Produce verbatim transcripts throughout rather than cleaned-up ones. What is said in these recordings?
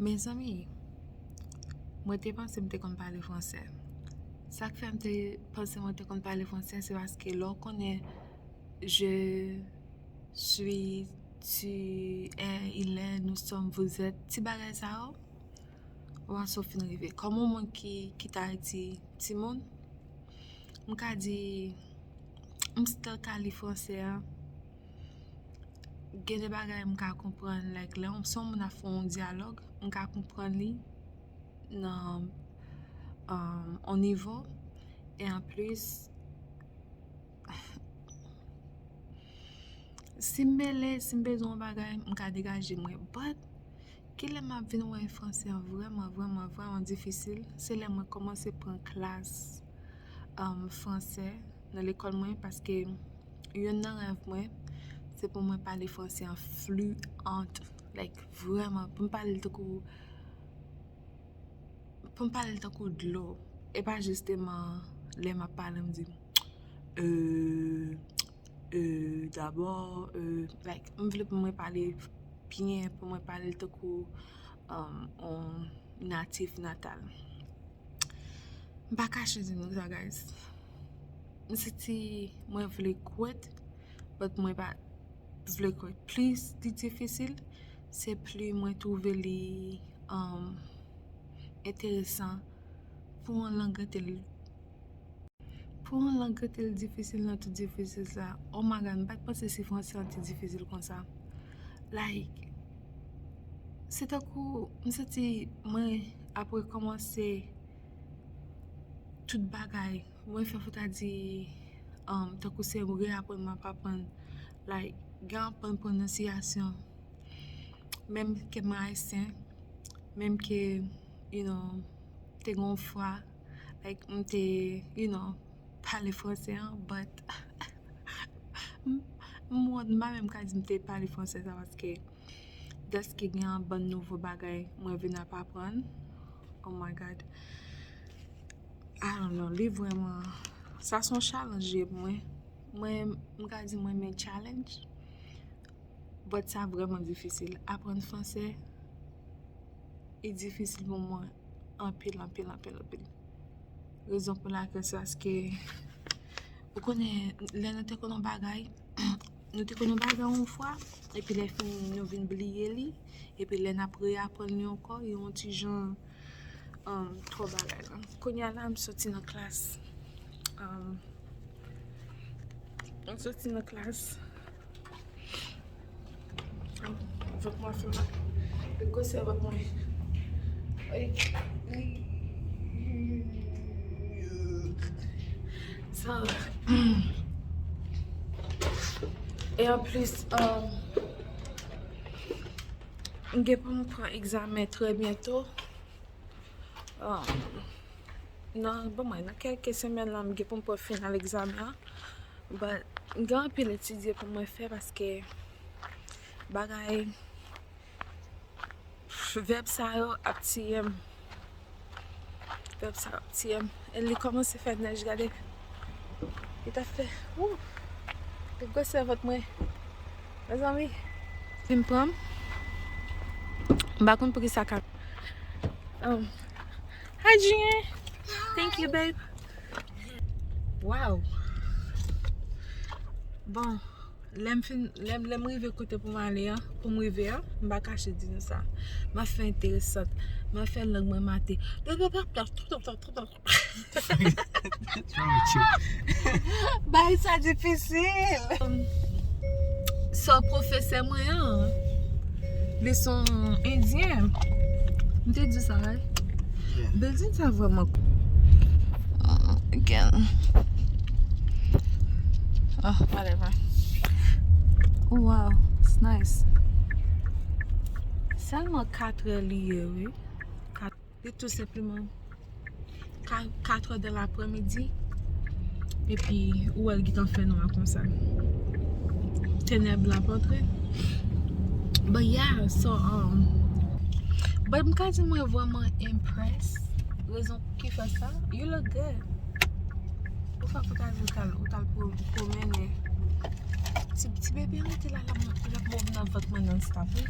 Mezanmi, mwen te panse m te konn pale fransè. Sa k fè m te panse mwen te konn pale fransè, se paske lè w konnen je suis, tu es, il est, nous sommes, vous êtes, ti bagay sa yo, w panse w fin rive. Kòm yon moun ki kite Ayiti timoun, m ka di, m still ka li fransè a. Gen de bagay m ka konprann, like, lè yon, si yon moun ap fè yon dyalòg, m ka konprann li nan, um, yon nivo. E anplis, si m mele, si m bezwen yon bagay, m ka degaje mwen. But, kilè m ap vin wè fransè an vrèman, vrèman, vrèman difisil, se lè mwen kòmanse pran klas, um, fransè nan lekòl mwen, paske youn nan rèv mwen, se pou mwen pale fransè an fluent, like, vrèman, pou m pale l tankou, pou m pale l tankou dlo. E pa jisteman lè m ap pale, m di, euh, euh, d'abord, euh, like, m vle pou mwen pale byen, pou mwen pale l tankou, um, yon natif natal. M pa kache di nou sa, guys. M santi mwen vle kwit, but mwen pa vle kwit. Plis li difisil, se plis mwen twouve li, um, enteresan pou yon lang rete l, pou yon lang rete l difisil nan tout difisil sa. Oh my God, m pa t panse si fransè an te difisil konsa. Like, se tankou, m santi mwen ap rekòmanse tout bagay. Mwen fè fouta di, um, tankou se reaprann m ap aprann, like, gen anpil pwononsyasyon. Menm ke mwen ayisyen, menm ke, you know, te gen yon fwa, like, m te, you know, pale fransè an, but m, m wont, m pa menm ka di m te pale fransè sa, paske dèske gen yon bann nouvo bagay mwen vin ap aprann. Oh my God. I don't know, li vrèman, sa se yon challenge li ye pou mwen. Mwen, m ka di mwen renmen challenge, but sa vrèman difisil. Aprann fransè, li difisil pou mwen anpil, anpil, anpil, anpil. Rezon pou lakèl se paske, ou konnen, lè nou te konn yon bagay, nou te konn yon bagay yon fwa, epi lè fini, nou vin bliye li, epi lè n ap reaprann li ankò, li yon ti jan, um, twò bagay la. Kounye a la, m soti nan klas. Um, m soti nan klas. Vant mwen fè mal. Gwosè vant mwen. Ay. So, e anplis, um, m gen pou m pran egzamen trè byento. Um, nan, bon, mwen, nan kèlke semèn la, m gen pou m pran final egzamen an. But, m gen anpil etidye pou mwen fè paske bagay, vèb sa yo ap tiye m. Vèb sa yo ap tiye m. E li kòmanse fè nèj, gade. Li ta fè, wou. Li gwosè vant mwen. Mezanmi. Vin pran m. M pa konn poukisa ka. Um, hi, Junior. Thank you, babe. Wow. Bon, lè m fin, lè m, lè m rive kote pou m ale an, pou m rive an, m pa kache di nou sa. M ap fè enteresant. M ap fè lang mwen mate. Sa wrong with you? Bagay sa difisil. So, pwofesè mwen an, li se yon endyen. M te di sa, right? Yeah. Building sa vrèman, uh, again. Oh, whatever. Oh, wow, it's nice. Sèlman katrè li ye, wi. Li tou senpleman ka-, katrè de lapremidi, epi ou wè l gentan fè nwa konsa. Tenèb la ap antre. But yeah, so, um, but m ka di mwen vrèman impressed. Rezon ki fè sa, you look good. Ou fè pou ta di ou t al, ou t al pwo-, pwomennen. Ti, ti bebe an rete la, l ap, l ap move nan vant mwen non-stop, wi.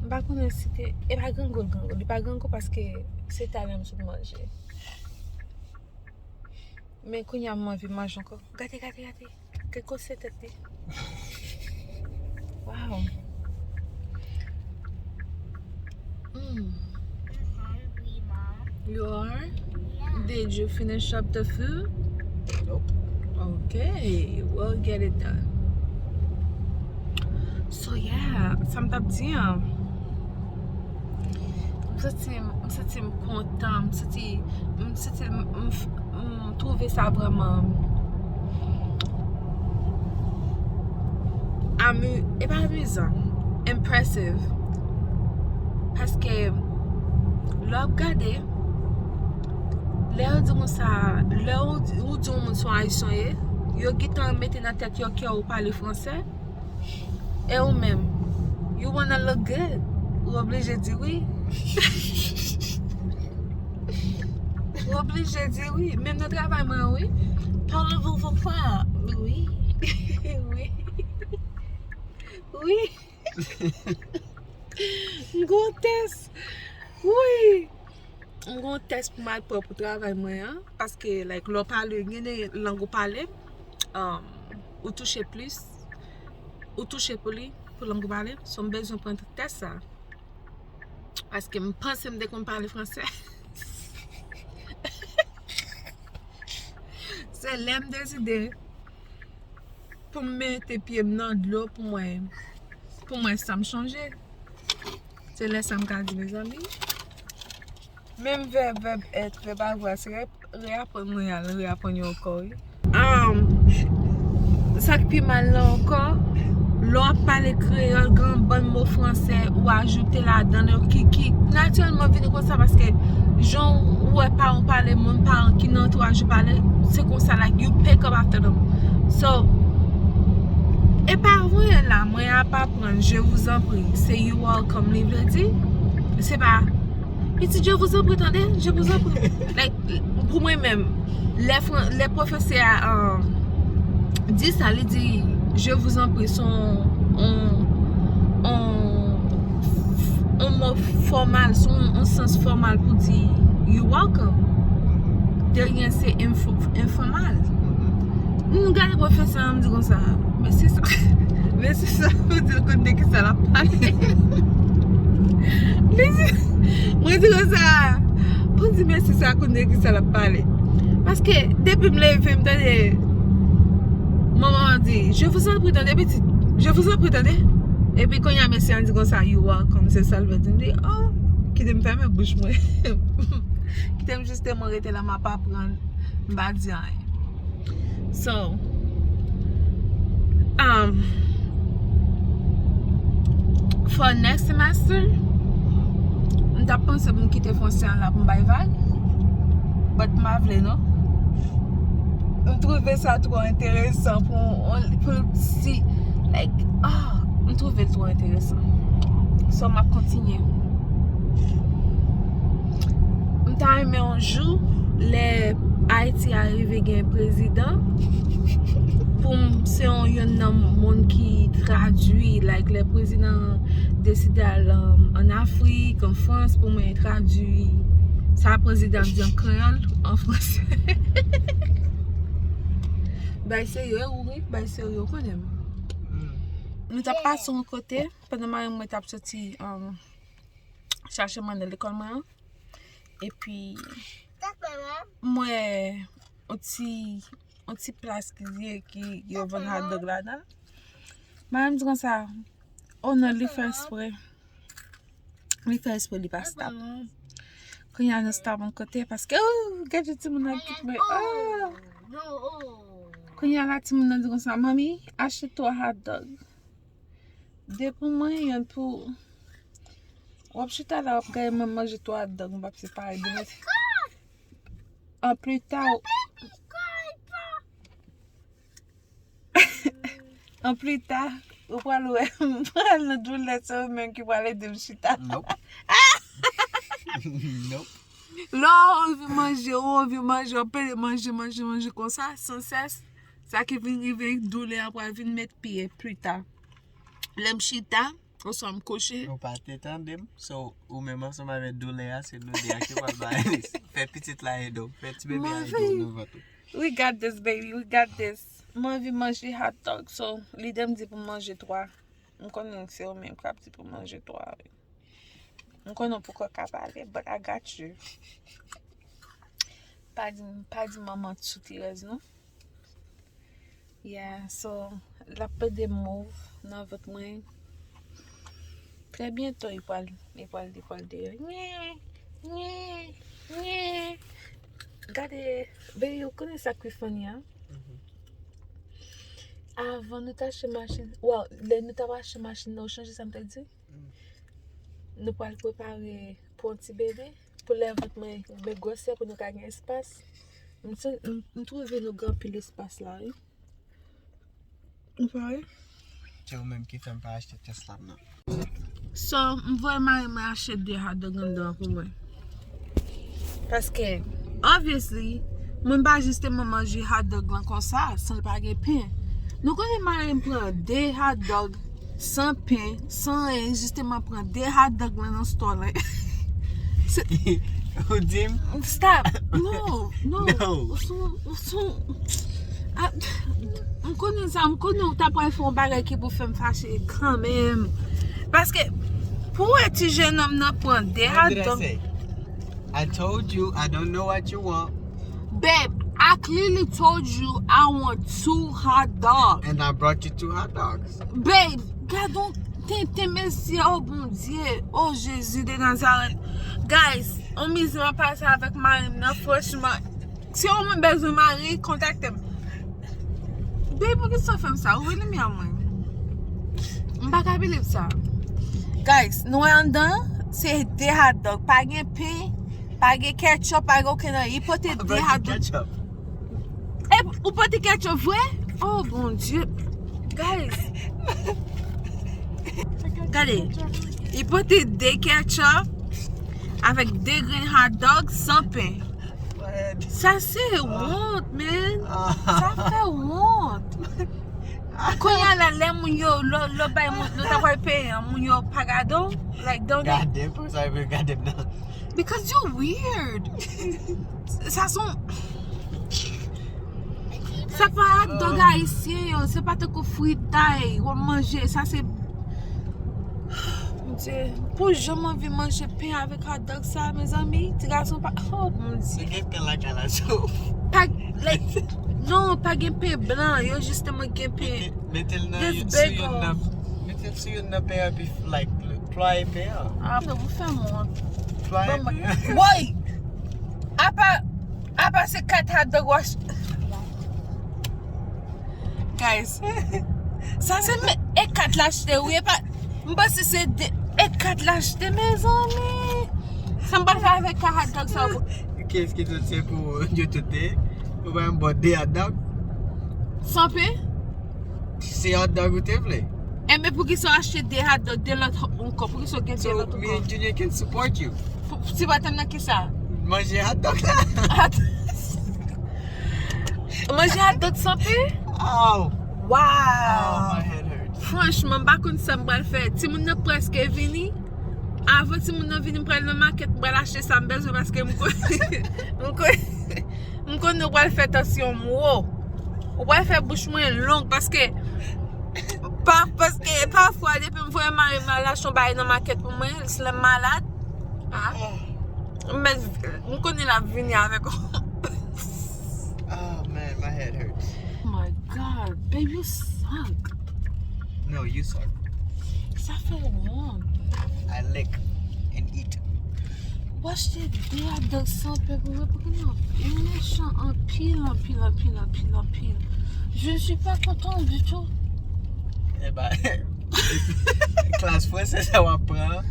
M pa konnen si te, e pa grangou l grangou. Li pa grangou paske se talè m sot manje. Men kounye a m anvi manje ankò. Gade, gade, gade. Gade gwosè tèt li. Wow. Mm. You are? Did you finish up the food? Nope. Okay, we'll get it done. So yeah, sa m t ap di an. M santi, m santi m kontan, m santi, m santi m, m, m twouve sa vrèman ami-, e pa amizan, impressive. Paske lè w ap gade, lè yo di konsa, lè ou, ou di yon moun se yon ayisyen w ye, yo gentan mete nan tèt yo ke ou pale fransè. E ou menm, you wanna look good. Ou oblije di wi. Ou oblije di wi. Menm nan travay mwen an, wi. Parlez-vous français? Wi. Wi. Wi. M gon tès. Wi. M gon tès pou m al pran pou travay mwen an. Paske, like, lè w pale, gen de lang ou pale, um, ou touche plis, ou touche pou li, pou lang ou pale. So, m bezwen pran tès sa. Paske m panse m te konn pale fransè. Se lè m deside pou m mete pye m nan dlo pou mwen, pou mwen sa m chanje. Se lè sa m ka di, mezanmi. Menm vèb, vèb èt, vèb avwa, se rè-, reyaprann mwen al reyaprann yo ankò, wi. Um, sa k pi mal la ankò, lè w ap pale kreyòl, gen yon bann mo fransè ou ajoute ladan yo ki, ki natirèlman vini konsa, paske jan ou wè paran w pale, moun paran ki nan antouwaj ou pale, se konsa, like, you pick up after them. So, e pa vre la, mwen ap aprann, je vous en prie, se you welcome li vle di, se pa, li di, je vous en prie, tande, je vous en prie. Like, pou mwen menm, lè fran-, lè pwofesè a, um, di sa, li di, je vous en prie, se yon, yon, yon, yon mo fòmal, se yon, yon sans fòmal pou di you welcome. De rien, se enfo-, enfòmal. M gade pwofesè an, m di konsa, men se sa, men se sa, pou di l konn de ki sa l ap pale. Li di, mwen di konsa, pou di men se sa, konn de ki sa l ap pale. Paske depi m leve, m tande manman an di, je vous en prie, tande, pitit, je vous en prie, tande. Epi kounye a, mesye an di konsa, you welcome, se sa l vle di. M di, oh, kite m fèmen bouch mwen. Kite m jisteman rete la, m ap aprann, m pa di anyen. So, um, for next semester, m t ap panse pou m kite fransè an la pou m bay vag, but m pa vle non. M twouve sa twò enteresan pou, pou si, like, ah, m twouve l twò enteresan. So, m ap kontinye. M ta renmen yon jou, lè Ayiti a rive gen prezidan, pou m se yon, yonn nan moun ki tradui, like, lè prezidan deside al, um, ann Afrik, an Frans, pou mwen tradui sa prezidan ap di an kreyòl, an fransè. Bay serye, wi, bay serye, ou konnen m. Nou t ap pase yon kote, pandan mari mwen t ap soti, um, chache manje lekòl mwen an. Epi, m wè yon ti, yon ti plas ki ye, ki yo vann hotdog ladan. Mari m di konsa, oh non, li fè espre. Li fè espre, li pa stop. Kounye a nou stop yon kote, paske, oh, gade timoun nan kit mwen, oh. Kounye a la, timoun nan di konsa, manmi, achte twa hotdog. De pou mwen, yonn pou, w ap chita la, w ap gade mwen manje twa hotdog, m p ap separe de mwen. An pli ta, w-, an pli ta, ou pral wè, m pral nan doulè, se ou menm ki pral ede m chita. Nope. Nope. Lè w anvi manje, ou anvi manje, w ap pede manje, manje, manje konsa, san sès, sa ki vin rive, doulè a pral vin met pye pli ta. Lè m chita, Oswa m kouche. Ou pa te tande m. So, ou menm ansanm avèk doulè a, se doulè a ki pral ba Alice. Fè pitit la ede w. Fè ti bebe a ede w nan vant ou. We got this, baby. We got this. M anvi manje hot dog, so lide m di pou m manje twa. M konnen se ou menm k ap di pou m manje twa. M konnen w poko ka pale, but I got you. Pa di, pa di manman sou Terèz, non. Yeah, so, l ap pede move nan vant mwen. Trè byento, li pral, li pral, li pral deyò. Nye, nye, nye. Gade, baby, ou konnen sa k pi funny a? Avan nou t achte machin, well, lè nou t ap achte machin nan, ou chonje sa m te di? Nou pral prepare pou yon ti bebe. Pou lè vant mwen, mwen gwosè pou nou ka gen espas. M, m, m twouve nou gen anpil espas la, wi. Ou pa wè? Se ou menm ki fè m pa achte Tesla m nan. So, m voye mari mwen achte de hot dog anndan pou mwen. Paske, obviously, mwen pa jisteman manje hot dog lan konsa, san l pa gen pen. Nou konnen mari m pran de hot dog san pen, san anyen, jisteman pran de hot dog lan nan store lan. Ou di m? Stop. No, no. No. Ou son, ou son, ah, m konnen sa, m konnen ou ta pral fè yon bagay ki pou fè m fache kanmenm. Paske, pou wè ti jennonm nan pran de hot dog. What did I say? I told you I don't know what you want. Babe, I clearly told you I want two hot dogs. And I brought you two hot dogs. Babe, gad on tenten mesye, oh Bondye, oh Jezi de Nazarèt. Guys, on mizè m ap pase avèk mari m nan, franchman. Si ou menm bezwen mari, kontakte m. Babe, poukisa w fè m sa? Ou vin limyè mwen. M pa ka believe sa. Guys, nou wè anndan, se de hot dog. Pa gen pen, pa gen ketchup, pa gen okenn anyen. Li pote de hot dog. E, ou pote ketchup vre? Oh, Bondye. Guys. Gade. Li pote de ketchup avèk de grenn hot dog san pen. Sa se wont, man. Sa fè wont. Kounye a la, lè moun yo, lò, lò bay moun, lò ta pral peye an, moun yo pa gade w. Like, don't they? Gade m, pou sa yo gade m nan. Because you weird. Sa son, sa pa hot dog ayisyen yo, se pa tankou fritay w ap manje, sa se Bondye, pou jan m anvi manje pen avèk hot dog sa, mezanmi, ti gason pa, oh, Bondye. Se gen pen lakay la, so. Pa, like, non, pa gen pen blan, yo jisteman gen pen. Mete, mete l nan, sou youn nan, mete l sou youn nan pen an, pi, like, plwaye pen an. Ah, non, ou fè m wont. Plwaye pen an. Woy! Apa, apa se kat hot dog w achte. Guys, sa se men e kat l achte, wi, e pa, m panse se de, e kat l achte, mezanmi. Sa m pral fè avèk kat hot dog sa w? Kiyès ki tout se pou yo tout te? Ou pa menm bò de hot dog? San pen? Se hot dog ou te vle? Enben, poukisa w achte de hot dog, de lòt ankò? Poukisa w gen de lòt ankò? So, me and Junior can support you. Pou, sipòte m nan kisa? Manje hot dog la. Manje hot dog san pen? Oh. Wow. Oh, my head hurts. Franchman, m pa konn sa m pral fè. Timoun nan prèske vini. Avan timoun nan vini, m pral nan makèt, m pral achte sa m bezwen paske m konn, m konn, m konn nou pral fè tansyon m wo. Ou pral fè bouch mwen long paske, pa, paske pafwa, depi m voye mari m al achte yon bagay nan makèt pou mwen, si lè m malad, ah, m, m konnen l ap vini avèk. Oh man, my head hurts. Oh my God, babe, you suck. No, you suck. Sa fè wont. I lick and eat. W achte de hot dog san pen pou mwen, pou ki non? Ou mechan anpil, anpil, anpil, anpil, anpil. Je ne suis pas content du tout. Eh ben, klas fransè sa w ap pran.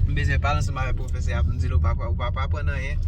M bezwen pale ansanm avèk pwofesè a pou m di l ou pa, ou pa, ou pa aprann anyen.